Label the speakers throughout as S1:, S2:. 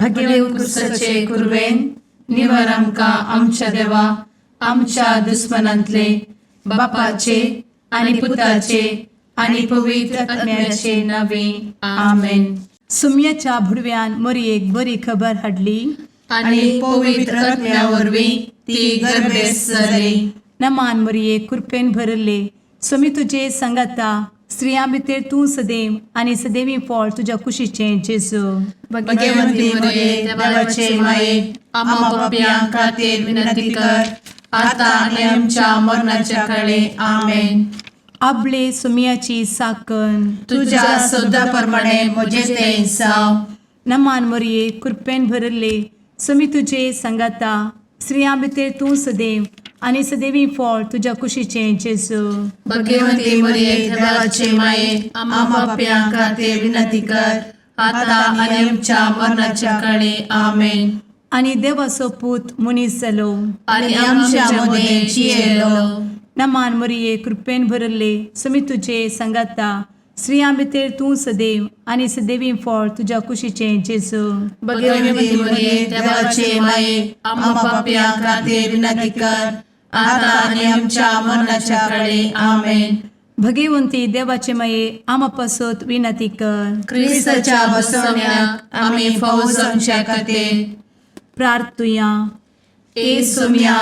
S1: भगेवंत
S2: क्रुसाचे कुरवेन निवर आमकां आमच्या देवा आमच्या दुस्मनांतले बापाचे आनी पुताचे आनी पवित्र आत्म्याचे नावे. आमेन.
S1: सुम्याच्या भुडव्यान मोरयेक बरी खबर हाडली
S2: आनी पवित्र आत्म्या वरवीं ती गर्भेस्त जाली.
S1: नमान मोरये, कृपेन भरले, स्वामी तुजे सांगाता. स्त्रियां भितर तूं सदैव आनी सदैवी फळ तुज्या कुशीचें जेजू.
S2: भगवंती मरिये, देवाचे माये, आम्हा पापयां खातीर विनंती कर, आता आनी आमच्या मरणाच्या काळे. आमेन.
S1: आबले सुम्याची साकन.
S2: तुझ्या शब्दा प्रमाणे म्हजें तें जावं.
S1: नमान मोरये, कृपेन भरले, स्वामी तुजे सांगाता. स्त्रियां भितर तूं सदैव आनी सदैवी फळ तुज्या कुशीचें जेजू.
S2: भगवंती मरिये, देवाचे माये, आम्हा पापयां खातीर विनंती कर, आता आनी आमच्या मरणाच्या काळे. आमेन.
S1: आनी देवाचो पूत मनीस जालो
S2: आनी आमच्या मदें जियेलो.
S1: नमान मोरये, कृपेन भरले, स्वामी तुजे सांगाता. स्त्रियां भितर तूं सदैव आनी सदैवी फळ तुज्या कुशीचें जेजू.
S2: भगवंती मरिये, देवाचे माये, आम्हा पापयां खातीर विनंती कर, आता आनी आमच्या मरणाच्या काळे. आमेन.
S1: भगवंती देवाचे माये, आमा पासत विनंती कर.
S2: क्रिस्ताच्या बसवण्याक आमी फावो जावच्या खातीर.
S1: प्रार्थुया.
S2: ए सोम्या,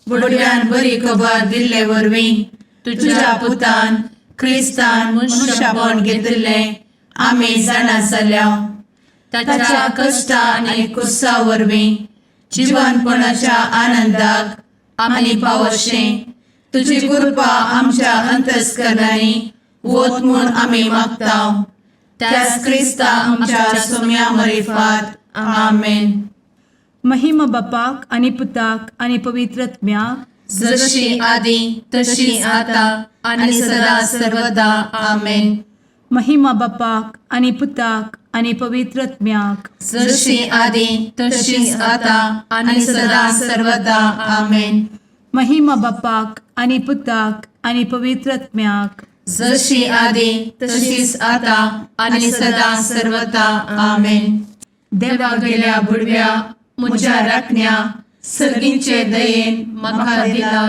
S2: बुडव्यान बरी खबर दिल्ले वरवीं तुझ्या पुतान क्रिस्तान मनुष्यपण घेतिल्लें आमी जाणा जाल्या. ताच्या कश्टा आनी कुर्सा वरवीं जिवनपणाच्या आनंदाक आमी पावशें तुजी कृपा आमच्या अंतस्करणांनी वत म्हूण आमी मागता, त्याच क्रिस्ता आमच्या सोम्या मरिफात. आमेन.
S1: महिमा बापाक आनी पुताक आनी पवित्र आत्म्याक.
S2: जशी आदी तशी आता आणि सदा सर्वदा. आमेन.
S1: महिमा बापाक आनी पुताक आनी पवित्र आत्म्याक.
S2: जशी आदी तशीच आता आणि सदा सर्वदा. आमेन.
S1: महिमा बापाक आनी पुताक आनी पवित्र आत्म्याक.
S2: जशी आदी तशीच आता आणि सदा सर्वदा. आमेन. देवा गेल्या बुडव्या म्हज्या राखण्या, सर्गींचे दयेन म्हाका दिला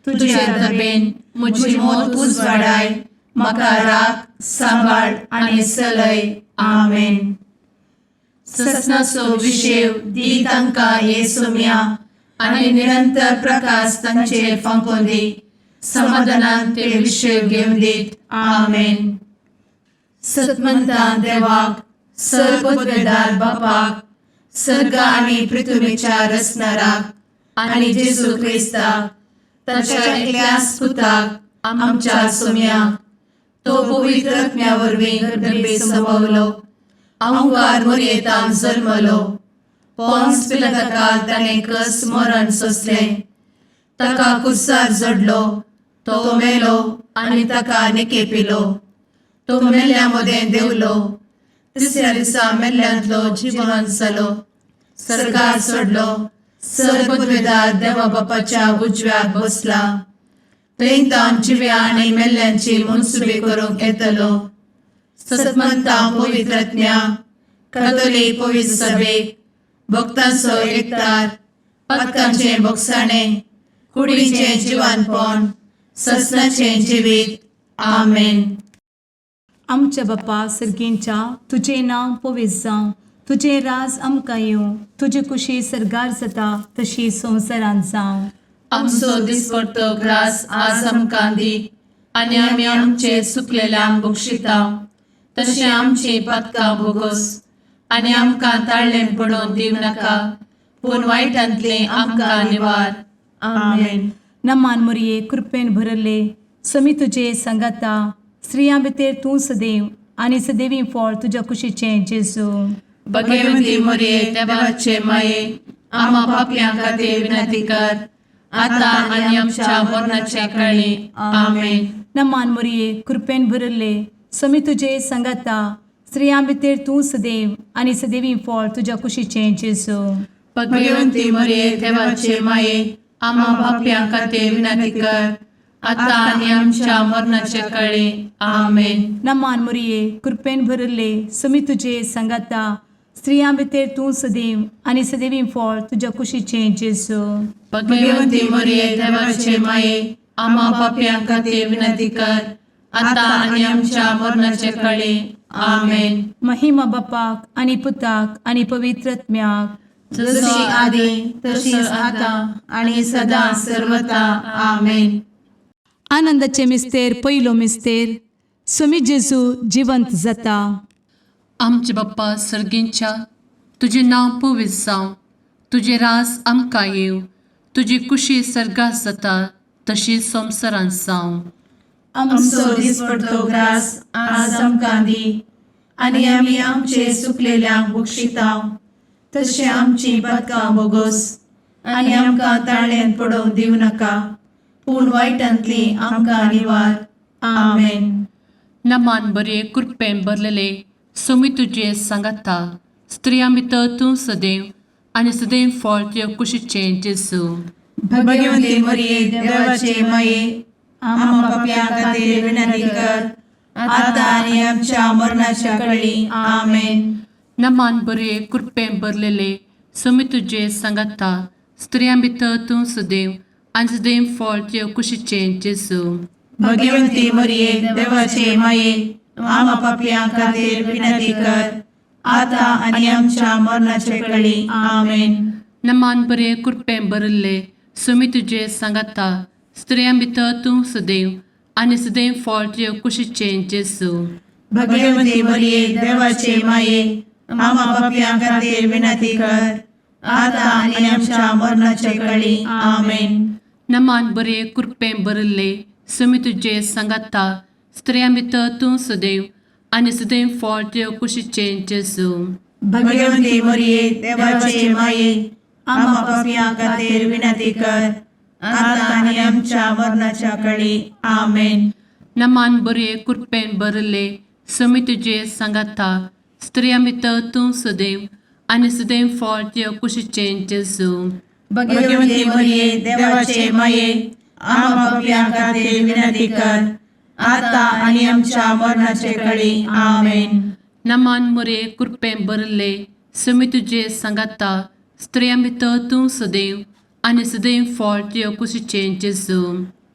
S2: तुझे दबेन म्हजी मोत उजवाडाय, म्हाका राख, सांबाळ आनी चलय. आमेन. ससनाचो विशेव दी तांकां हे सोम्या आनी निरंतर प्रकाश तांचेर फांकोवन दी. समाधानान ते विशेव घेवन दीत. आमेन. सतमंतान देवाक, सर्वपदवेदार बापाक, सर्ग आनी पृथ्वीच्या रचणाराक आनी जेजू क्रिस्ताक ताच्या एकल्याच पुताक आमच्या सोम्याक, तो पवित्र आत्म्या वरवीं गर्भे संभवलो, अंकार मोरयेतान जल्मलो, पोन्स पिलाताकाल ताणें कस मरण सोंसलें, ताका कुर्सार जडलो, तो मेलो आनी ताका निकेपिलो, तो मेल्ल्या मदें देंवलो, तिसऱ्या दिसा मेल्ल्यांतलो जिवन जालो, सर्गार चडलो, सर्वपदवेदार देवा बापाच्या उजव्याक बसला, थंय तावन जिव्या आनी मेल्ल्यांची मनसुबी करूंक येतलो. सतमंता पवित्र आत्म्या, कातोलीक पवित्र सभेक, भक्तांचो एकतार, पातकांचें भोगसाणें, कुडीचें जिवानपण, ससनाचें जिवीत. आमेन.
S1: आमच्या बापा सर्गींच्या, तुजें नांव पवित्र जावं, तुजें राज आमकां येवं, तुजी कुशी सर्गार जाता तशी संवसारांत जावं.
S2: आमचो दिसपडतो ग्रास आज आमकां दी आनी आमी आमचे चुकलेल्यांक बक्षिता तशें आमची पातकां भोगोस आनी आमकां ताळ्ळें पडोवन दिवं नाका, पूण वायटांतलें आमकां निवार. आमेन.
S1: नमान मोरये, कृपेन भरले, समी तुजे सांगाता. स्त्रियां भितर तूं सदैव आनी सदैवी फळ तुज्या कुशीचें जेजू.
S2: भगवती मोरये, देवाचे माये, आम्हा पापयां खातीर विनंती कर, आता आनी आमच्या मरणाच्या काळी. आमेन.
S1: नमान मोरये, कृपेन भरले, समी तुजे सांगाता. स्त्रियां भितर तूं सदैव आनी सदैवी फळ तुज्या कुशीचें जेजू.
S2: भगवंती मोरये, देवाचे माये, आम्हा पापयां खातीर विनंती कर, आता आनी आमच्या मरणाच्या काळी. आमेन.
S1: नमान मोरये, कृपेन भरले, समी तुजे सांगाता. स्त्रियां भितर तूं सदैव आनी सदैवी फळ तुज्या कुशीचें जेजू.
S2: भगवती मरिये, देवाचे माये, आम्हा पापयां खातीर विनंती कर, आतां आनी आमच्या मरणाचे कळी. आमेन.
S1: महिमा बापाक आनी पुताक आनी पवित्र आत्म्याक.
S2: जशी आदी तशीच आतां आनी सदां सर्वता. आमेन.
S1: आनंदाचे मिस्तेर, पयलो मिस्तेर, सुमी जेजू जिवंत जाता.
S2: आमचे बाप्पा सर्गींच्या, तुजें नांव पवित्र जावं, तुजें रास आमकां येवं, तुजी कुशी सर्गात जाता तशी संवसारांत जावं.
S3: आमचो दिसपडतो ग्रास आज आमकां दी आनी आमी आमचे सुकलेल्यांक बक्षितांव तशें आमची पदकां बोगोस आनी आमकां ताळ्यान पडोवंक दिवं नाका, पूण वायटांतली आमकां निवार. आमेन.
S2: नमान बरे, कृपेन भरलेले, सोमी तुजे सांगाता, स्त्रियां भितर तूं सदैव आनी सदैव फळ तुजे कुशीचें जेजू.
S3: भगवंती मरिये, देवाचे माये, आम्हा पापयां खातीर विनंती कर, आतां आनी आमच्या मरणाच्या कळी. आमेन.
S2: नमान बरे, कृपेन भरलेले, सोमी तुजे सांगाता, स्त्रियां भितर तूं सदैव आनी सदैव फळ तुजे कुशीचें जेजू.
S3: भगवंती मरिये, देवाचे माये, आम्हा पापयां खातीर विनंती कर, आतां आनी आमच्या मरणाचे कळी. आमेन.
S2: नमान बरे, कृपेन भरिल्ले, सुमी तुजे सांगाता, स्त्रियां भितर तूं सदैव आनी सदैव फळ तुजे कुशीचें जेजू.
S3: भगवंती मरिये, देवाचे माये, आम्हा पापयां खातीर विनंती कर, आतां आनी आमच्या मरणाचे कळी. आमेन.
S2: नमान बरे, कृपेन भरिल्ले, सुमी तुजे सांगाता, स्त्रियां भितर तूं सदैव आनी सदैव फळ तुजे कुशीचें जेजू.
S3: भगवंती मरिये, देवाचे माये, आम्हा पापयां खातीर विनंती कर, आतां आनी आमच्या मरणाच्या कळी. आमेन.
S2: नमान बरे, कृपेन भरिल्ले, सुमी तुजे सांगाता, स्त्रियां भितर तूं सदैव आनी सदैव फळ तुजे कुशीचें जेजू.
S3: भगवंती मरिये, देवाचे माये, आम्हा पापयां खातीर विनंती कर, आतां आनी आमच्या मरणाचे कळी. आमेन.
S2: नमान मुरे, कृपेन भरिल्ले, सुमी तुजे सांगाता, स्त्रियां भितर तूं सदैव आनी सदैव फळ तुजे कुशीचें जेजू.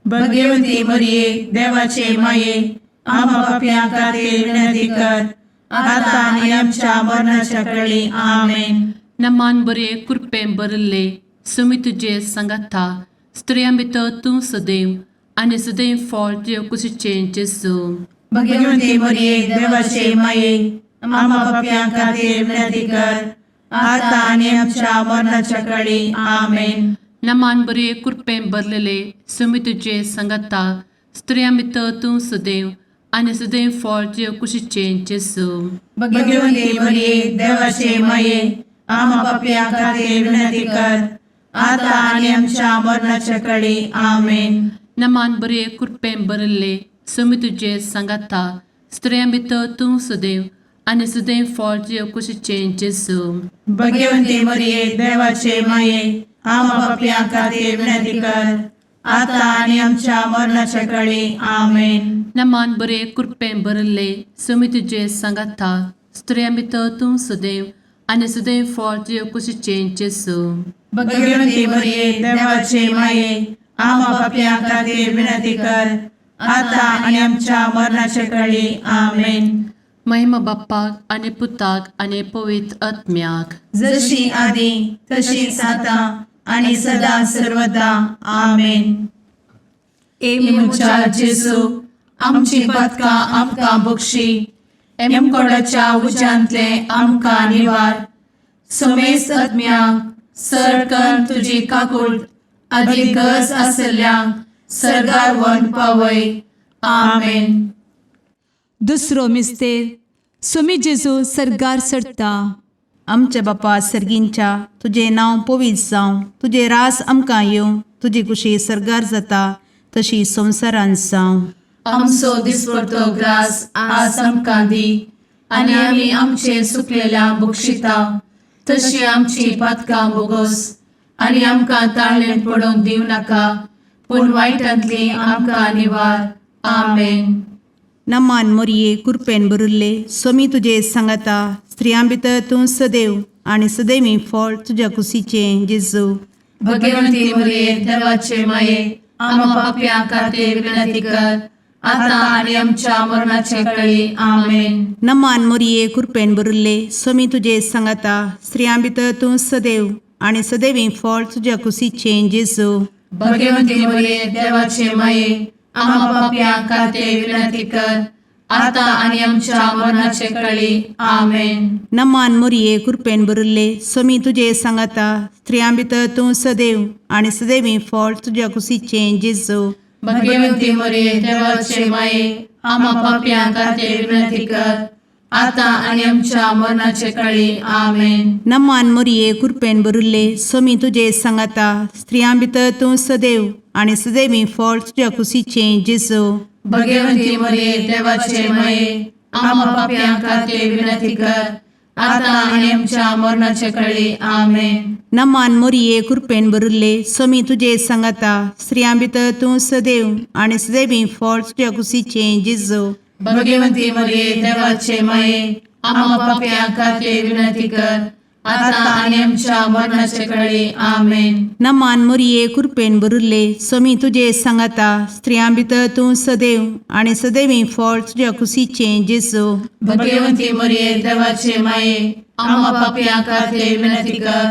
S3: भगवंती मरिये, देवाचे माये, आम्हा पापयां खातीर विनंती कर, आतां आनी आमच्या मरणाच्या कळी. आमेन.
S2: नमान बरे, कृपेन भरिल्ले, सुमी तुजे सांगाता, स्त्रियां भितर तूं सदैव आनी सदैव फळ तुजे कुशीचें जेजू.
S3: भगवंती मरिये, देवाचे माये, आम्हा पापयां खातीर विनंती कर, आतां आनी आमच्या मरणाच्या कळी. आमेन.
S2: नमान बरे, कृपेन भरलेले, सुमी तुजे सांगाता, स्त्रियां भितर तूं सदैव आनी सदैव फळ तुजे कुशीचें जेजू.
S3: भगवंती मरिये, देवाचे माये, आम्हा पापयां खातीर विनंती कर, आतां आनी आमच्या मरणाच्या कळी. आमेन.
S2: नमान बरे, कृपेन भरिल्ले, सुमी तुजे सांगाता, स्त्रियां भितर तूं सदैव आनी सदैव फळ तुजे कुशीचें जेजू.
S3: भगवंती मरिये, देवाचे माये, आम्हा पापयां खातीर विनंती कर, आतां आनी आमच्या मरणाच्या कळी. आमेन.
S2: नमान बरे, कृपेन भरिल्ले, सुमी तुजे सांगाता, स्त्रियां भितर तूं सदैव आनी सदैव फळ तुजे कुशीचें जेजू.
S3: भगवंती मरिये, देवाचे माये, आम्हा पापयां खातीर विनंती कर, आतां आनी आमच्या मरणाच्या कळी. आमेन.
S2: महिमा बाप्पाक आनी पुताक आनी पवित्र आत्म्याक.
S3: जशी आदी तशीच आतां आनी सदां सर्वदा. आमेन.
S1: ए
S3: म्हज्या जेजू, आमची पदकां आमकां बक्षी, एमकोडाच्या उज्यांतले आमकां निवार, समेस्त आत्म्यांक सरकन तुजी काकूळ आदी गरज आसल्ल्यांक सर्गार वन पावय. आमेन.
S1: दुसरो मिस्तेर, सुमी जेजू सर्गार चडता.
S4: आमच्या बापा सर्गींच्या, तुजें नांव पवित्र जावं, तुजें रास आमकां येवं, तुजी कुशी सर्गार जाता तशी संवसारांत जावं.
S2: आमचो दिसपडतो ग्रास आज आमकां दी आनी आमी आमचे सुकलेल्या बक्षिता तशी आमची पातकां बोगोस आनी आमकां ताळ्ळें पडोवंक दिवं नाका, पूण वायटांतली आमकां निवार. आमेन.
S4: नमान मोरये कुरपेन भरिल्ले सोमी तुजे सांगाता स्त्रियां भितर तूं सदैव आनी सदैवी फळ तुज्या कुशीचें जेजू.
S2: भगवंती मरिये देवाचे माये आम्हा पापयां खातीर विनंती कर आता आनी आमच्या मरणाचे कळी. आमेन.
S4: नमान मोरये कुरपेन भरिल्ले सोमी तुजे सांगाता स्त्रियां भितर तूं सदैव आनी सदैवी फळ तुज्या कुशीचें जेजू.
S2: भगवंती मरिये देवाचे माये आम्हा पापयां खातीर विनंती कर आता आनी आमच्या मरणाचे कळी. आमेन.
S4: नमान मोरये कुरपेन भरिल्ले सोमी तुजे सांगाता स्त्रियां भितर तूं सदैव आनी सदैवी फळ तुज्या कुशीचें जेजू.
S2: भगवंती मरिये देवाचे माये आम्हा पापयां खातीर विनंती कर आता आनी आमच्या मरणाचे कळी. आमेन.
S4: नमान मोरये कुरपेन भरिल्ले सोमी तुजे सांगाता स्त्रियां भितर तूं सदैव आनी सदैवी फळ तुज्या कुशीचें जेजू.
S2: भगवंती मरिये देवाचे माये आम्हा पापयां खातीर विनंती कर आता आनी आमच्या मरणाचे कळी. आमेन.
S4: नमान मोरये कुरपेन भरिल्ले सोमी तुजे सांगाता स्त्रियां भितर तूं सदैव आनी सदैवी फळ तुज्या कुशीचें जेजू.
S2: भगवंती मरिये देवाचे माये आम्हा पापयां खातीर विनंती कर आता आनी आमच्या मरणाचे कळी. आमेन.
S4: नमान मोरये कुरपेन भरिल्ले सोमी तुजे सांगाता स्त्रियां भितर तूं सदैव आनी सदैवी फळ तुज्या कुशीचें जेजू.
S2: भगवंती मरिये देवाचे माये आम्हा पापयां खातीर विनंती कर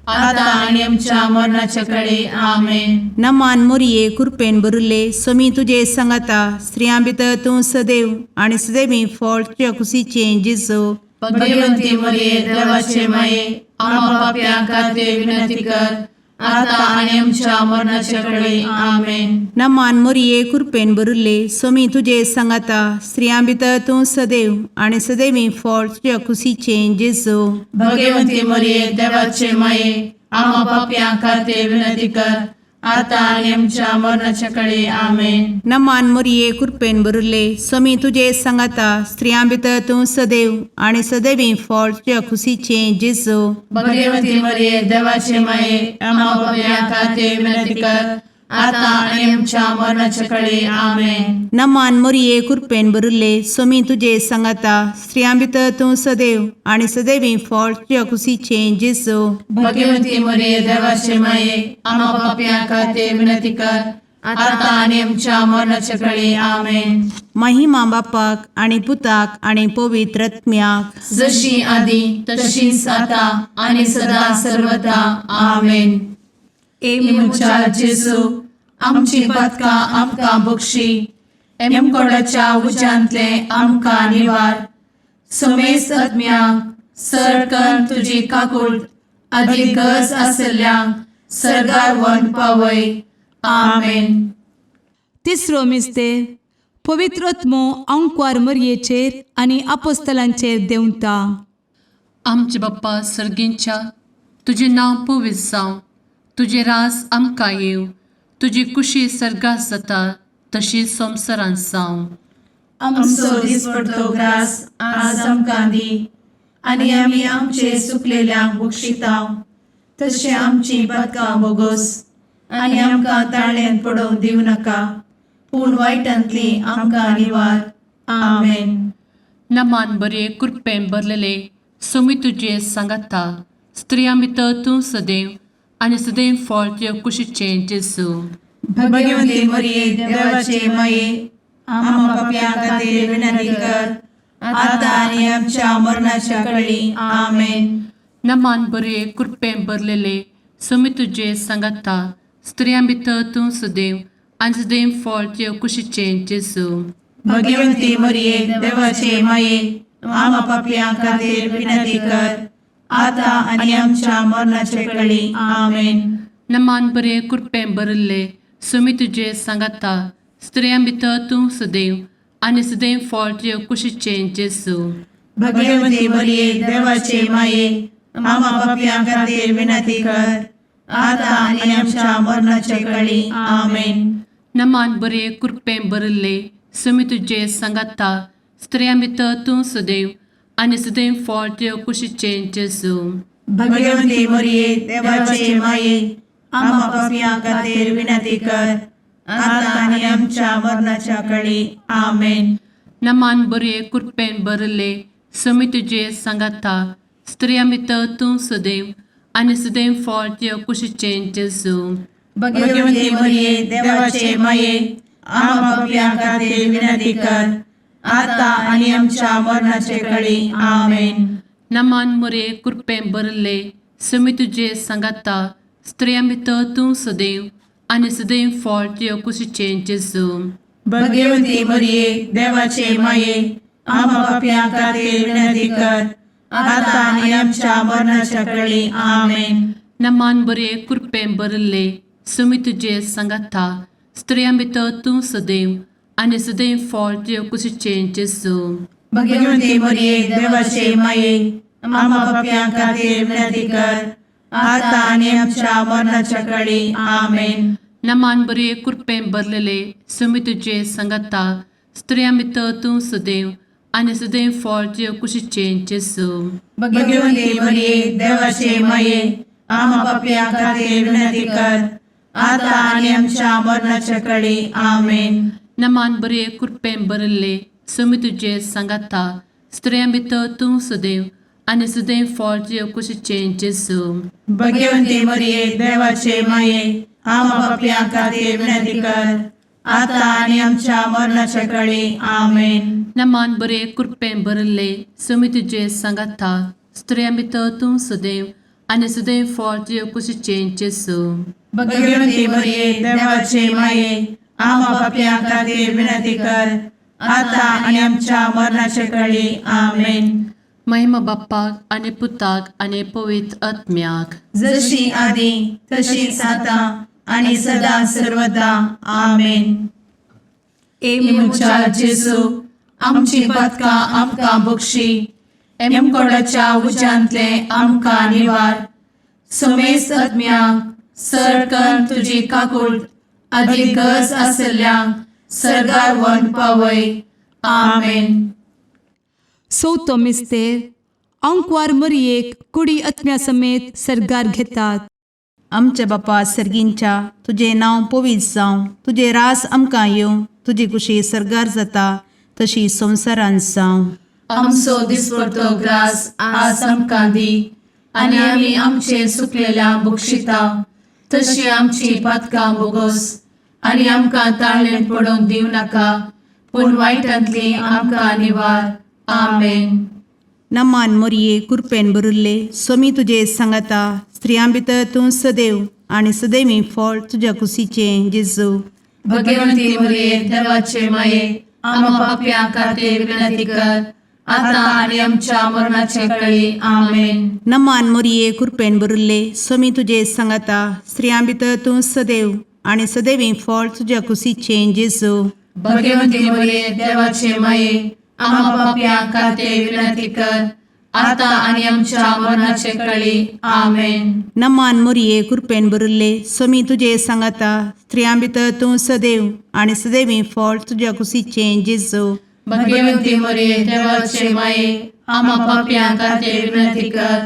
S2: आता आनी आमच्या मरणाचे कळी. आमेन.
S4: नमान मोरये कुरपेन भरिल्ले सोमी तुजे सांगाता स्त्रियां भितर तूं सदैव आनी सदैवी फळ तुज्या कुशीचें जेजू.
S2: भगवंती मरिये देवाचे माये आम्हा पापयां खातीर विनंती कर आता आनी आमच्या मरणाचे कळी. आमेन.
S4: नमान मोरये कुरपेन भरिल्ले सोमी तुजे सांगाता स्त्रियां भितर तूं सदैव आनी सदैवी फळ तुज्या कुशीचें जेजू.
S2: भगवंती मरिये देवाचे माये आम्हा पापयां खातीर विनंती कर आता आनी आमच्या मरणाचे कळी. आमेन.
S4: नमान मोरये कुरपेन भरिल्ले सोमी तुजे सांगाता स्त्रियां भितर तूं सदैव आनी सदैवी फळ तुज्या कुशीचें जेजू.
S2: भगवंती मरिये देवाचे माये आम्हा पापयां खातीर विनंती कर आता आनी आमच्या मरणाचे कळी. आमेन.
S4: नमान मोरये कुरपेन भरिल्ले सोमी तुजे सांगाता स्त्रियां भितर तूं सदैव आनी सदैवी फळ तुज्या कुशीचें जेजू.
S2: भगवंती मरिये देवाचे माये आम्हा पापयां खातीर विनंती कर आता आनी आमच्या मरणाचे कळी. आमेन.
S4: महिमा बापाक आनी पुताक आनी पवित्र आत्म्याक.
S2: जशी आदी तशीच आता आनी सदा सर्वदा. आमेन.
S1: ए
S2: म्हज्या जेजू आमची पातकां आमकां बक्षी एमकोडाच्या उज्यांतले आमकां निवार समेस्त आत्म्यांक सरकन तुजी काकूट आदी गरज आसल्ल्यांक सरगार वन पावय. आमेन.
S1: तिसरो मिस्तेर पवित्र आत्मो अंकवार मरयेचेर आनी आपोस्तलांचेर देंवता.
S5: आमचे बाप्पा सर्गींच्या तुजें नांव पवित्र जावं, तुजें राज आमकां येवं, तुजी कुशी सर्गात जाता तशी संवसारांत जावं.
S3: आमचो दिसपडतो ग्रास आज आमकां दी आनी आमी आमचे सुकलेल्यांक बक्षितांव तशें आमची पातकां बोगोस आनी आमकां ताळ्यांत पडोवंक दिवं नाका पूण वायटांतली आमकां निवार. आमेन.
S5: नमान बरे कृपेन भरलेले सोमी तुजे सांगाता स्त्रियां भितर तूं सदैव आनी सदैव फळ तुज्या कुशीचें जेजू.
S3: भगवंती मरिये देवाचे माये आम्हा पापयां खातीर विनंती कर आता आनी आमच्या मरणाच्या कळी. आमेन.
S5: नमान बरे कृपेन भरलेले सोमी तुजे सांगाता स्त्रियां भितर तूं सदैव आनी सदैव फळ तुज्या कुशीचें जेजू.
S3: भगवंती मरिये देवाचे माये आम्हा पापयां खातीर विनंती कर आता आनी आमच्या मरणाच्या कळी. आमेन.
S5: नमान बरे कृपेन भरिल्ले सोमी तुजे सांगाता स्त्रियां भितर तूं सदैव आनी सदैव फळ तुज्या कुशीचें जेजू.
S3: भगवंती मरिये देवाचे माये आम्हा पापयां खातीर विनंती कर आता आनी आमच्या मरणाच्या कळी. आमेन.
S5: नमान बरे कृपेन भरिल्ले सोमी तुजे सांगाता स्त्रियां भितर तूं सदैव आनी सदैव फळ तुज्या कुशीचें जेजू.
S3: भगवंती मरिये देवाचे माये आम्हा पापयां खातीर विनंती कर आता आनी आमच्या मरणाच्या कळी. आमेन.
S5: नमान बरये कृपेन भरले समी तुजे सांगाता स्त्रिया भितर तूं सदैव आनी सदैव फळ तुज्या कुशीचें जेजू.
S3: भगवती मरिये, देवाचे माये, आम्हा पापयां खातीर विनंती कर, आता आनी आमच्या मरणाचे कळी. आमेन.
S5: नमान मुरे कृपेन भरले समी तुजे सांगाता स्त्रिया भितर तूं सदैव आनी सदैव फळ तुज्या कुशीचें जेजू.
S3: भगवती मरिये, देवाचे माये, आम्हा पापयां खातीर विनंती कर, आता आनी आमच्या मरणाच्या कळी. आमेन.
S5: नमान बरे कृपेन भरले समी तुजे सांगाता स्त्रिया भितर तूं सदैव आनी सदैव फळ तुज्या कुशीचें जेजू.
S3: भगवती मरिये, देवाचे माये, आम्हा पापयां खातीर विनंती कर, आता आनी आमच्या मरणाच्या कळी. आमेन.
S5: नमान बरे कृपेन भरलेले समी तुजे सांगाता स्त्रिया भितर तूं सदैव आनी सदैव फळ तुज्या कुशीचें जेजू.
S3: भगवती मरिये, देवाचे माये, आम्हा पापयां खातीर विनंती कर, आता आनी आमच्या मरणाच्या कळी. आमेन.
S5: नमान बरे कृपेन भरले समी तुजे सांगाता स्त्रिया भितर तूं सदैव आनी सदैव फळ तुज्या कुशीचें जेजू.
S3: भगवती मरिये, देवाचे माये, आम्हा पापयां खातीर विनंती कर, आता आनी आमच्या मरणाच्या कळी. आमेन.
S5: नमान बरे कृपेन भरले समी तुजे सांगाता स्त्रिया भितर तूं सदैव आनी सदैव फळ तुज्या कुशीचें जेजू.
S3: भगवती मरिये, देवाचे माये, आम्हा पापयां खातीर विनंती कर, आता आनी आमच्या मरणाच्या कळी. आमेन.
S5: महिमा बाप्पाक आनी पुताक आनी पवित्र आत्म्याक.
S3: जशी आदी तशीच आता आणि सदा सर्वदा. आमेन.
S1: ए
S2: म्हज्या जेजू, आमची पातकां आमकां बक्षी, एमकोडाच्या उज्यांतले आमकां निवार, समेस्त आत्म्यांक सरकन तुजी काकूळ आदी गरज आसल्ल्यांक सरगार व्हरून पावय. आमेन.
S1: चवथो मिस्तेर आंकवार मरियेक कुडी आत्म्या समेत सर्गार घेतात.
S4: आमच्या बापा सर्गींच्या, तुजें नांव पवित्र जावं, तुजें रास आमकां येवं, तुजी कुशी सर्गार जाता तशी संवसारांत जावं.
S2: आमचो दिसपडतो ग्रास आज आमकां दी आनी आमी आमचे सुकलेल्या बक्षिता तशी आमची पातकां बोगोस आनी आमकां ताळणेंत पडोवंक दिवं नाका, पूण वायटांतली आमकां निवार. आमेन.
S4: नमान मोरये, कुरपेन भरिल्ले, सोमी तुजे सांगाता, स्त्रियां भितर तूं सदैव आनी सदैवी फळ तुज्या कुशीचें जेजू.
S2: भगवंती मरिये, देवाचे माये, आम्हा पापयां खातीर विनंती कर, आता आनी आमच्या मरणाचे कळी. आमेन.
S4: नमान मोरये, कुरपेन भरिल्ले, सोमी तुजे सांगाता, स्त्रियां भितर तूं सदैव आनी सदैवी फळ तुज्या कुशीचें जेजू.
S2: भगवंती मरिये, देवाचे माये, आम्हा पापयां खातीर विनंती कर, आता आनी आमच्या मरणाचे कळी. आमेन.
S4: नमान मोरये, कुरपेन भरिल्ले, सोमी तुजे सांगाता, स्त्रियां भितर तूं सदैव आनी सदैवी फळ तुज्या कुशीचें जेजू.
S2: भगवंती मरिये, देवाचे माये, आम्हा पापयां खातीर विनंती कर,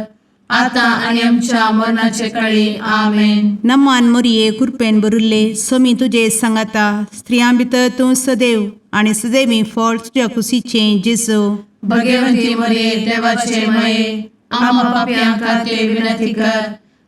S2: आता आनी आमच्या मरणाचे कळी. आमेन.
S4: नमान मोरये, कुरपेन भरिल्ले, सोमी तुजे सांगाता, स्त्रियां भितर तूं सदैव आनी सदैवी फळ तुज्या कुशीचें जेजू.
S2: भगवंती मरिये, देवाचे माये, आम्हा पापयां खातीर विनंती कर,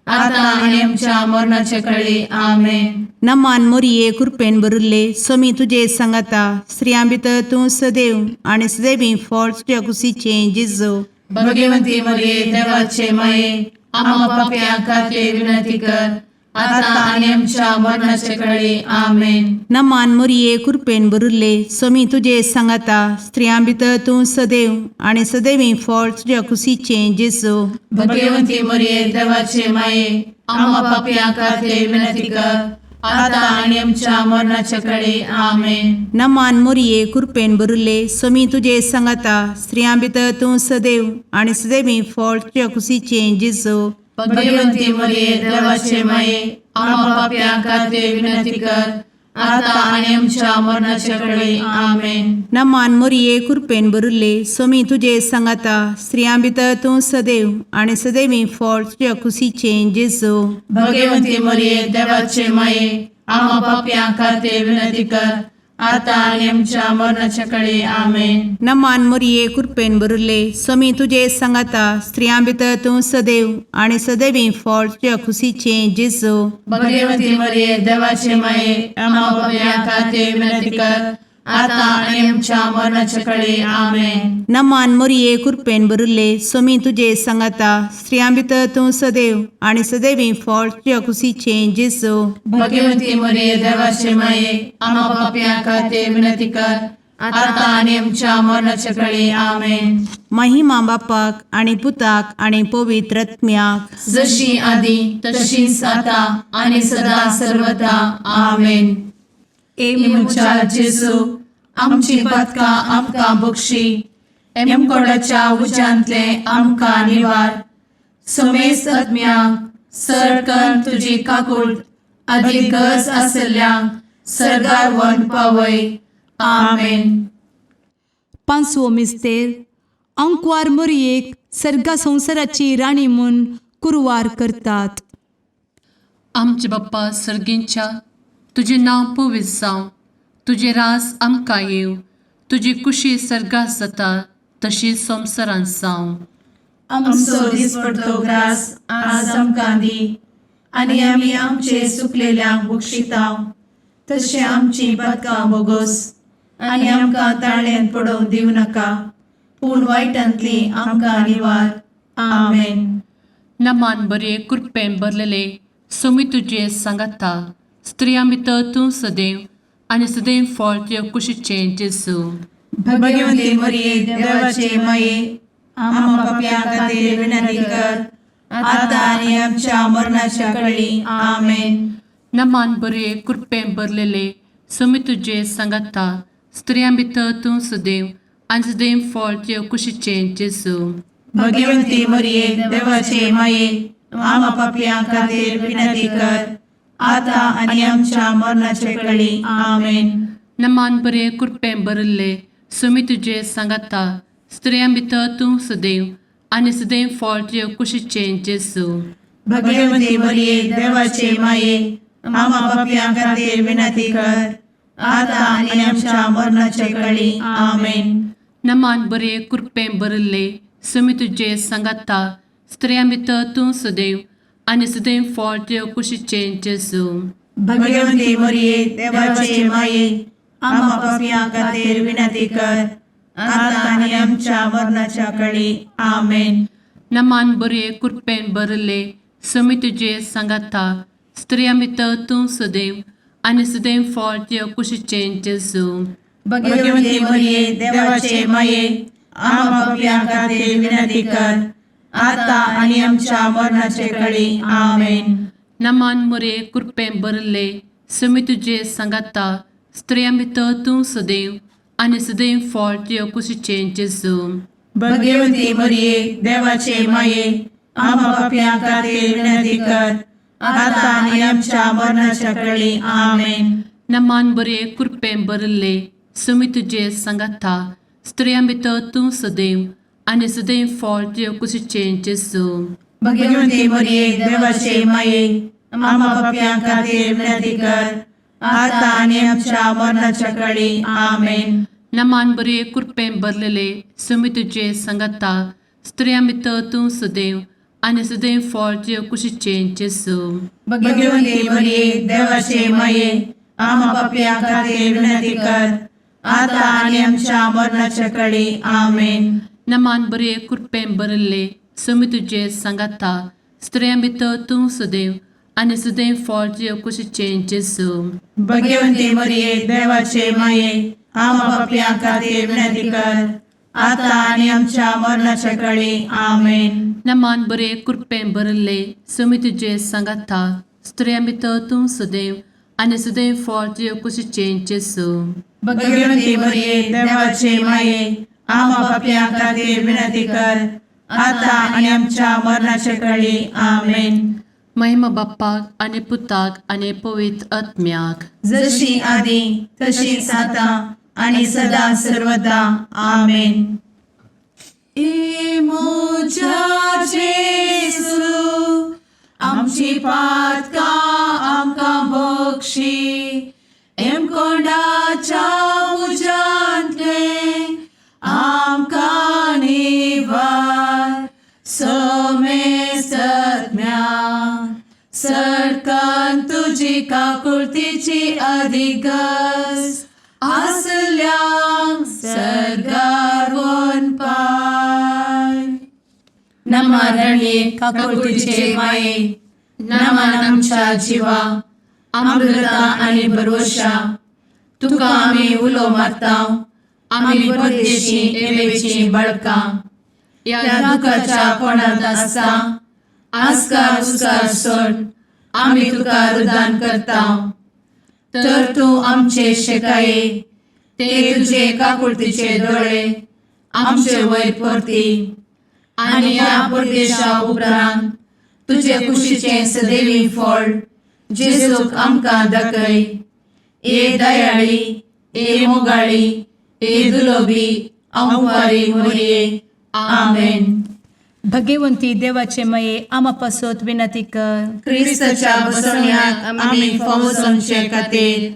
S2: आता आनी आमच्या मरणाचे कळी. आमेन.
S4: नमान मोरये, कुरपेन भरिल्ले, सोमी तुजे सांगाता, स्त्रियां भितर तूं सदैव आनी सदैवी फळ तुज्या कुशीचें जेजू.
S2: भगवंती मरिये, देवाचे माये, आम्हा पापयां खातीर विनंती कर, आता आनी आमच्या मरणाचे कळी. आमेन.
S4: नमान मोरये, कुरपेन भरिल्ले, सोमी तुजे सांगाता, स्त्रियां भितर तूं सदैव आनी सदैवी फळ तुज्या कुशीचें जेजू.
S2: भगवंती मरिये, देवाचे माये, आम्हा पापयां खातीर विनंती कर, आता आनी आमच्या मरणाचे कळी. आमेन.
S4: नमान मोरये, कुरपेन भरिल्ले, सोमी तुजे सांगाता, स्त्रियां भितर तूं सदैव आनी सदैवी फळ तुज्या कुशीचें जेजू.
S2: भगवंती मरिये, देवाचे माये, आम्हा पापयां खातीर विनंती कर, आता आनी आमच्या मरणाचे कळी. आमेन.
S4: नमान मोरये, कुरपेन भरिल्ले, सोमी तुजे सांगाता, स्त्रियां भितर तूं सदैव आनी सदैवी फळ तुज्या कुशीचें जेजू.
S2: भगवंती मरिये, देवाचे माये, आम्हा पापयां खातीर विनंती कर,
S3: आतां आनी आमच्या मरणाच्या कडे आमेन.
S4: नमान मोरये, कृपेन भरिल्ले, स्वामी तुजे सांगाता. स्त्रियां भितर तूं सदैव आनी सदैवी फळ तुज्या खुशीचें जेजू.
S3: भगवती मरिये, देवाचे माये, आम्हा पापयां खातीर विनंती कर, आतां आनी आमच्या मरणाच्या कडे आमेन.
S4: नमान मोरये, कृपेन भरिल्ले, स्वामी तुजे सांगाता. स्त्रियां भितर तूं सदैव आनी सदैवी फळ तुज्या खुशीचें जेजू.
S3: भगवती मरिये, देवाचे माये, आम्हा पापयां खातीर विनंती कर, आतां आनी आमच्या मरणाच्या कडे आमेन.
S4: महिमा बापाक आनी पुताक आनी पवित्र आत्म्याक.
S3: जशी आदी तशीच आता आणि सदा सर्वदा आमेन.
S1: ए
S3: म्हज्या जेजू, आमची पदकां आमकां बक्षी, एमकोडाच्या उज्यांतले आमकां निवार, समेस्त आत्म्यांक सरकन तुजी काकूट आदी गरज आसल्ल्यांक सरगार वन पावय. आमेन.
S1: पांचवो मिस्तेर, आंकवार मोरयेक सर्गा संवसाराची राणी म्हूण कुरवार करतात.
S5: आमचे बाप्पा सर्गींच्या, तुजें नांव पवित्र जावं, तुजें राज आमकां येवं, तुजी कुशी सर्गात जाता तशी संवसारांत जावं.
S3: आमचो दिसपडतो ग्रास आज आमकां दी, आनी आमी आमचे सुकलेल्यांक बक्षितांव, तशें आमची पदकां बोगोस, आनी आमकां ताळ्यान पडोवंक दिवं नाका, पूण वायटांतली आमकां निवार. आमेन.
S5: नमान बरे, कृपेन भरलेले, सोमी तुजे सांगाता. स्त्रियां भितर तूं सदैव आनी सदैव फळ तुज्या कुशीचें जेजू.
S3: भगवती मरिये, देवाचे माये, आम्हा पापयां खातीर विनंती कर, आतां आनी आमच्या मरणाच्या कळी. आमेन.
S5: नमान बरे, कृपेन भरलेले, सोमी तुजे सांगाता. स्त्रियां भितर तूं सदैव आनी सदैव फळ तुज्या कुशीचें जेजू.
S3: भगवती मरिये, देवाचे माये, आम्हा पापयां खातीर विनंती कर, आतां आनी आमच्या मरणाचे कळी. आमेन.
S5: नमान बरे, कृपेन भरिल्ले, सोमी तुजे सांगाता. स्त्रियां भितर तूं सदैव आनी सदैव फळ तुज्या कुशीचें जेजू.
S3: भगवती मरिये, देवाचे माये, आम्हा पापयां खातीर विनंती कर, आतां आनी आमच्या मरणाचे कळी. आमेन.
S5: नमान बरे, कृपेन भरिल्ले, सोमी तुजे सांगाता. स्त्रियां भितर तूं सदैव आनी सदैव फळ तुज्या कुशीचें जेजू.
S3: भगवती मरिये, देवाचे माये, आम्हा पापयां खातीर विनंती कर, आतां आनी आमच्या मरणाच्या कळी. आमेन.
S5: नमान बरे, कृपेन भरिल्ले, सोमी तुजे सांगाता. स्त्रियां भितर तूं सदैव आनी सदैव फळ तुज्या कुशीचें जेजू.
S3: भगवती मरिये, देवाचे माये, आम्हा पापयां खातीर विनंती कर, आतां आनी आमच्या मरणाचे कळी. आमेन.
S5: नमान मोरे, कृपेन भरिल्ले, सोमी तुजे सांगाता. स्त्रियां भितर तूं सदैव आनी सदैव फळ तुज्या कुशीचें जेजू.
S3: भगवती मरिये, देवाचे माये, आम्हा पापयां खातीर विनंती कर, आतां आनी आमच्या मरणाच्या कळी. आमेन.
S5: नमान बरे, कृपेन भरिल्ले, सोमी तुजे सांगाता. स्त्रियां भितर तूं सदैव आनी सदैव फळ तुज्या कुशीचें जेजू.
S3: भगवती मरिये, देवाचे माये, आम्हा पापयां खातीर विनंती कर, आतां आनी आमच्या मरणाच्या कळी. आमेन.
S5: नमान बरे, कृपेन भरलेले, सोमी तुजे सांगाता. स्त्रियां भितर तूं सदैव आनी सदैव फळ तुज्या कुशीचें जेजू.
S3: भगवती मरिये, देवाचे माये, आम्हा पापयां खातीर विनंती कर, आतां आनी आमच्या मरणाच्या कळी. आमेन.
S5: नमान बरे, कृपेन भरिल्ले, सोमी तुजे सांगाता. स्त्रियां भितर तूं सदैव आनी सदैव फळ तुज्या कुशीचें जेजू.
S3: भगवती मरिये, देवाचे माये, आम्हा पापयां खातीर विनंती कर, आतां आनी आमच्या मरणाच्या कळी. आमेन.
S5: नमान बरे, कृपेन भरिल्ले, सोमी तुजे सांगाता. स्त्रियां भितर तूं सदैव आनी सदैव फळ तुज्या कुशीचें जेजू.
S3: भगवती मरिये, देवाचे माये, आम्हा पापयां खातीर विनंती कर, आतां आनी आमच्या मरणाच्या कळी. आमेन.
S5: महिमा बाप्पाक आनी पुताक आनी पवित्र आत्म्याक.
S3: जशी आदी तशीच आता आणि सदा सर्वदा. आमेन. ए म्हज्या जेजू, आमची पातकां आमकां बक्षी, एमकोंडाच्या
S2: तुजी काकुळतीची अधिगस आसल्यांक सर्गार वनपाय.
S3: नमरणये काकुळतीचे माये, नमन आमच्या जिवा, अमृता आनी भरवशा, तुका आमी उलो मारता, आमी परदेशी एवेची बळकां ह्या दुखाच्या कोणांत आसता आस्कार उस्कार सोड आमी तुका रुदान करता, तर तूं आमचे शेकाये ते तुजे काकुळतीचे दोळे आमचे वयर परती आनी ह्या परदेशा उपरांत तुजे कुशीचें सदैवी फळ जेजूक आमकां दाखय. ए दयाळी, ए मोगाळी, ए दुलोबी अंवारी मोरये. आमेन.
S1: भगवंती देवाचे मये आमा पासत विनंती कर.
S3: क्रिस्ताच्या बसवण्याक आमी फावो जावचे खातीर.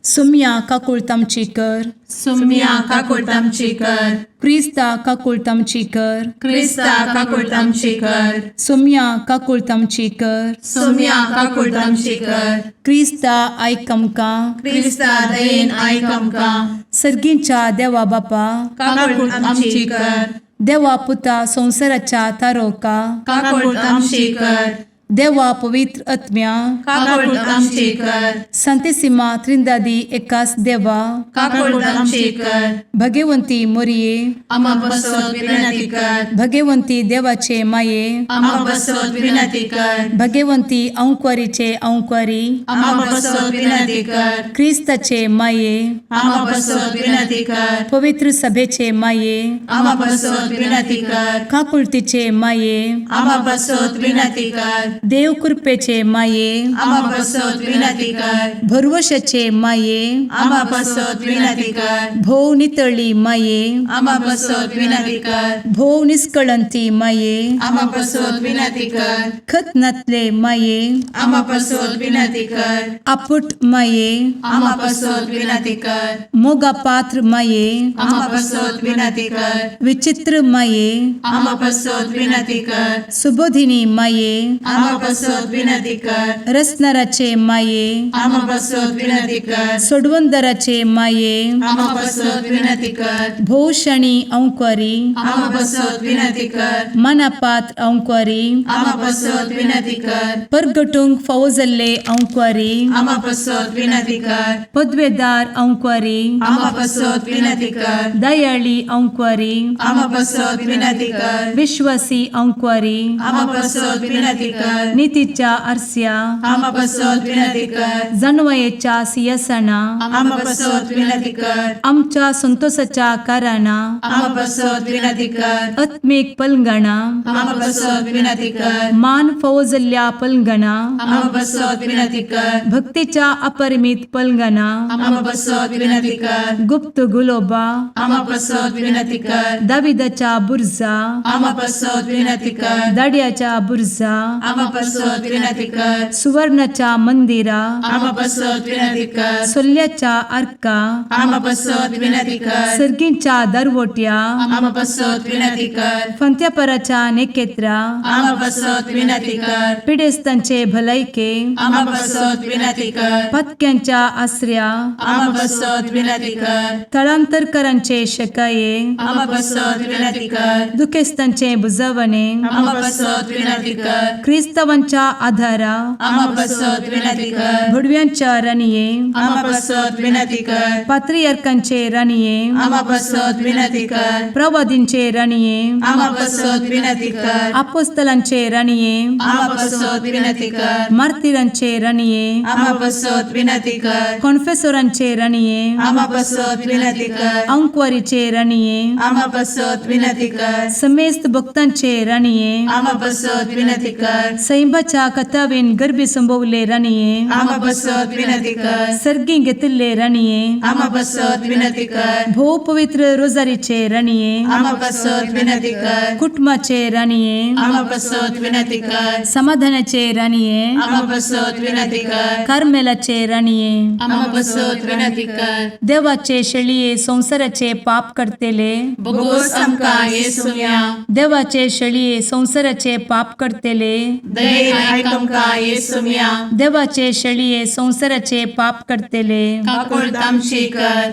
S1: सुम्या काकुळत आमची कर.
S3: सुम्या काकुळट आमची कर.
S1: क्रिस्ता काकुळत आमची कर.
S3: क्रिस्ता काकुळट आमची कर.
S1: सुम्या काकुळत आमची कर.
S3: सुम्या काकुळट आमची कर.
S1: क्रिस्ता आयक आमकां.
S3: क्रिस्ता दयेन आयक आमकां.
S1: सर्गींच्या देवा बापा,
S3: काकुळट आमची कर.
S1: देवा पुता संवसाराच्या तारोका,
S3: काकुळट आमची कर.
S1: देवा पवित्र आत्म्या,
S3: काकुळट आमची कर.
S1: संतेसिमा त्रिंदादी एकास देवा,
S3: काकुळट आमची कर.
S1: भगवंती मोरये,
S3: आमा बसत विनंती कर.
S1: भगवंती देवाचे माये,
S3: आमा बसत विनंती कर.
S1: भगवंती अंक्वारीचे अंक्वारी,
S3: आमा बसत विनंती कर.
S1: क्रिस्ताचे माये,
S3: आमा बसत विनंती कर.
S1: पवित्र सभेचे माये,
S3: आमा बसत विनंती कर.
S1: काकुळतीचे माये,
S3: आमा बसत विनंती कर.
S1: देव कृपेचे माये,
S3: आमा बसत विनंती कर.
S1: भरवशाचे माये,
S3: आमा बसत विनंती कर.
S1: भोव नितळी माये,
S3: आमा बसत विनंती कर.
S1: भोव निस्कळंती माये,
S3: आमा बसत विनंती कर.
S1: खत नातले माये,
S3: आमा बसत विनंती कर.
S1: आपुट माये,
S3: आमा बसत विनंती कर.
S1: मोगा पात्र माये,
S3: आमा बसत विनंती कर.
S1: विचित्र माये,
S3: आमा बसत विनंती कर.
S1: सुबोधिनी माये,
S3: आमा बसत विनंती कर.
S1: रसनाराचे माये,
S3: आमा बसत विनंती कर.
S1: सोडवंदराचे माये,
S3: आमा बसत विनंती कर.
S1: भोवशणी अंक्वारी,
S3: आमा बसत विनंती कर.
S1: मनापात्र अंक्वारी,
S3: आमा बसत विनंती कर.
S1: परगटूंक फावो जाल्ले अंक्वारी,
S3: आमा बसत विनंती कर.
S1: पदवेदार अंक्वारी,
S3: आमा बसत विनंती कर.
S1: दयाळी अंक्वारी,
S3: आमा बसत विनंती कर.
S1: विश्वासी अंक्वारी,
S3: आमा बसत विनंती कर.
S1: नितीच्या आरस्या,
S3: आमा बसत विनंती कर.
S1: जानवयेच्या सियासना,
S3: आमा बसत विनंती कर.
S1: आमच्या संतोषाच्या कारणा,
S3: आमा बसत विनंती कर.
S1: आत्मीक पलंगणा,
S3: आमा बसत विनंती कर.
S1: मान फावो जाल्ल्या पलंगणा,
S3: आमा बसत विनंती कर.
S1: भक्तीच्या अपरिमित पलंगणा,
S3: आमा बसत विनंती कर.
S1: गुप्त गुलोबा,
S3: आमा बसत विनंती कर.
S1: दाविदाच्या बुर्जा,
S3: आमा बसत विनंती कर.
S1: दाड्याच्या बुर्जा,
S3: आमा बसत विनंती कर.
S1: सुवर्णाच्या मंदिरा,
S3: आमा बसत विनंती कर.
S1: सोल्ल्याच्या आर्का,
S3: आमा बसत विनंती कर.
S1: सर्गींच्या दरवट्या,
S3: आमा बसत विनंती कर.
S1: फंत्यापराच्या नेकेत्रा,
S3: आमा बसत विनंती कर.
S1: पिडेस्तांचे भलायके,
S3: आमा बसत विनंती कर.
S1: पत्क्यांच्या आसऱ्या,
S3: आमा बसत विनंती कर.
S1: थळांतरकरांचे शकाये,
S3: आमा बसत विनंती कर.
S1: दुखेस्तांचे बुजवणे,
S3: आमा बसत विनंती कर.
S1: क्रिस्तावांच्या आधारा,
S3: आमा बसत विनंती कर.
S1: भुडव्यांच्या राणये,
S3: आमा बसत विनंती कर.
S1: पात्रियर्कांचे राणये,
S3: आमा बसत विनंती कर.
S1: प्रवादींचे राणये,
S3: आमा बसत विनंती कर.
S1: आपोस्तलांचे राणये,
S3: आमा बसत विनंती कर.
S1: मार्तिरांचे राणये,
S3: आमा बसत विनंती कर.
S1: कॉन्फेसोरांचे राणये,
S3: आमा बसत विनंती कर.
S1: अंक्वारीचे राणये,
S3: आमा बसत विनंती कर.
S1: समेस्त भक्तांचे राणये,
S3: आमा बसत विनंती कर.
S1: सैंबाच्या कथावेन गर्भी संभवले राणये,
S3: आमा बसत विनंती कर.
S1: सर्गी घेतिल्ले राणये,
S3: आमा बसत विनंती कर.
S1: भोव पवित्र रोजारीचे राणये,
S3: आमा बसत विनंती कर.
S1: कुटुंबाचे राणये,
S3: आमा बसत विनंती कर.
S1: समाधानाचे राणये,
S3: आमा बसत विनंती कर.
S1: कार्मेलाचे राणये,
S2: आमा बसत विनंती कर.
S1: देवाचे शेळये संवसाराचे पाप करतेले,
S2: बोगोस आमकां येसुया.
S1: देवाचे शेळये संवसाराचे पाप करतेले,
S2: दयेन आयक आमकां येसुम्या.
S1: देवाचे शेळये संवसाराचे पाप करतले,
S2: काकुळट आमची कर.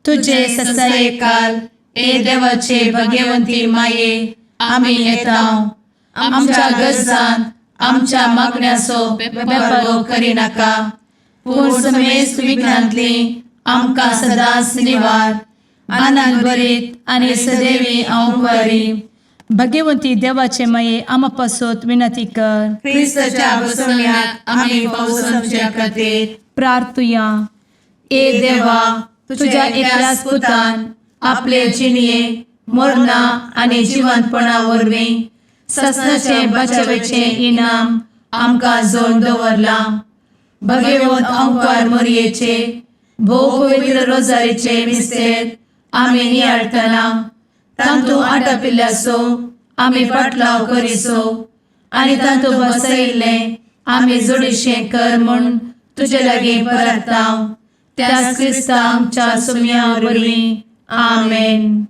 S1: तुझे
S2: तुझे ससायेकाल ए देवाचे भगवंती माये, आमी येता आमच्या गरजान आमच्या मागण्याचो बेपर्वो करिनाका, पूण समेस्त विघ्नांतली आमकां सदांच निवार. आनंद भरीत आनी सदैवी अंवकारी.
S1: भगवंती देवाचे माये, आमा पासत विनंती कर.
S3: क्रिस्ताच्या बसवण्यात आमी पावसाच्या खातीर
S1: प्रार्थुया.
S2: ए देवा, तुझ्या एकल्याच पुतान आपले जिणये मरणा आनी जिवंतपणा वरवीं ससनाचे बचावेचें इनाम आमकां जोड दवरलां. भगवंत अंकार मोरयेचे भोव पवित्र रोजारीचे मिस्तेर आमी नियाळटना तांतू आटापिल्ल्याचो आमी पाटलाव करिसो आनी तांतू बसयिल्लें आमी जोडीशें कर म्हूण तुजे लागीं परताव, त्याच क्रिस्ता आमच्या सुम्या वरवीं. आमेन.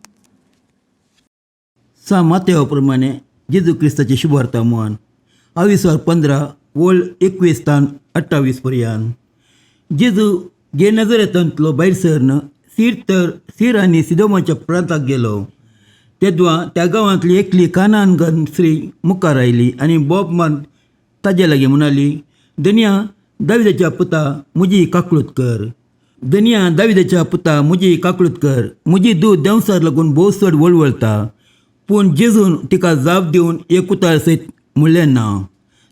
S6: सा मातेवा प्रमाणे जेजू क्रिस्ताची शुभवार्ता म्हण आविस्वार 15 वळ 21 तान 28 पर्यंत. जेजू गे नजरेतांतलो भायर सरन सीर तर सीर आनी सिदोमाच्या प्रांताक गेलो. तेदवा त्या गांवांतली एकली कानान स्त्री मुखार आयली आनी बोब मारून ताजे लागीं म्हणाली, धनया दाविदाच्या पुता, म्हजी काकळूत कर. धनया दाविदाच्या पुता, म्हजी काकळूत कर. म्हजी दूद देंवसार लागून भोव चड वळवळता. पूण जेजून तिका जाप दिवन एक उतार सयत म्हणलें ना.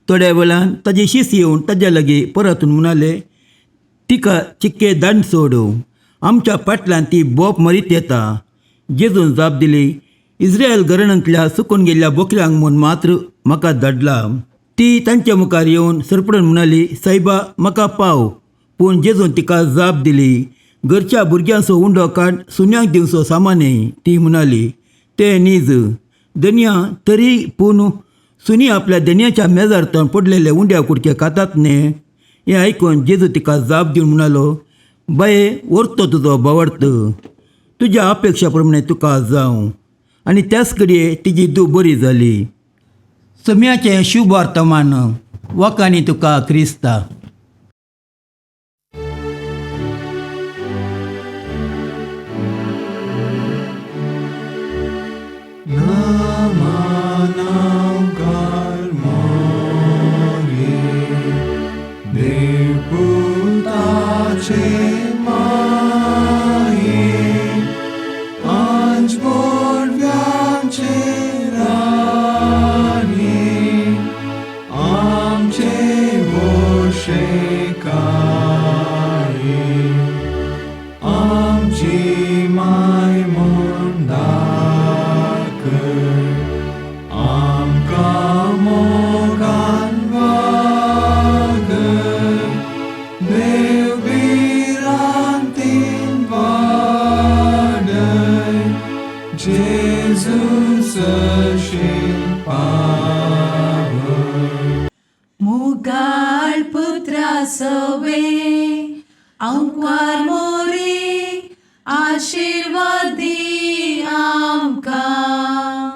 S6: थोड्या वेळान ताजे शीस येवन ताज्या लागीं परतून म्हणाले, तिका चिक्के दांड सोडू, आमच्या फाटल्यान ती बोप मरीत येता. जेजून जाप दिली, इस्रायल घराण्यांतल्या सुकून गेल्ल्या बोकऱ्यांक म्हूण मात्र म्हाका धाडला. ती तांच्या मुखार येवन सरपडून म्हणाली, सायबा म्हाका पाव. पूण जेजून तिका जाप दिली, घरच्या भुरग्यांचो उंडो काड सुन्यांक दिवचो सामान न्ही. ती म्हणाली, तें नीज धनया, तरी पूण सुनी आपल्या धनयाच्या मेजार तण पडलेले उंड्या कुडके खातात न्ही. हें आयकून जेजू तिका जाप दिवन म्हणालो, बाये व्हरतो तुजो भावार्थ, तुज्या अपेक्षा प्रमाणे तुका जावं. आनी त्याच घडये तिजी धूव बरी जाली. सम्याचें शुभ वर्तमान वाकांनी तुका क्रिस्ता.
S2: मुगाळ पुत्रा सवे अंकार मोरे आशीर्वाद दी आमकां.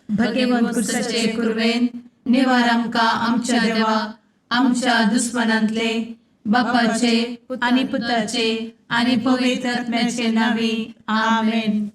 S2: भगवंत कुर्साचे कुर्वेन निवार आमकां आमच्या देवा आमच्या दुस्मनांतले, बापाचे आनी पुताचे आनी पवित्र आत्म्याचे नांवी. आमेन.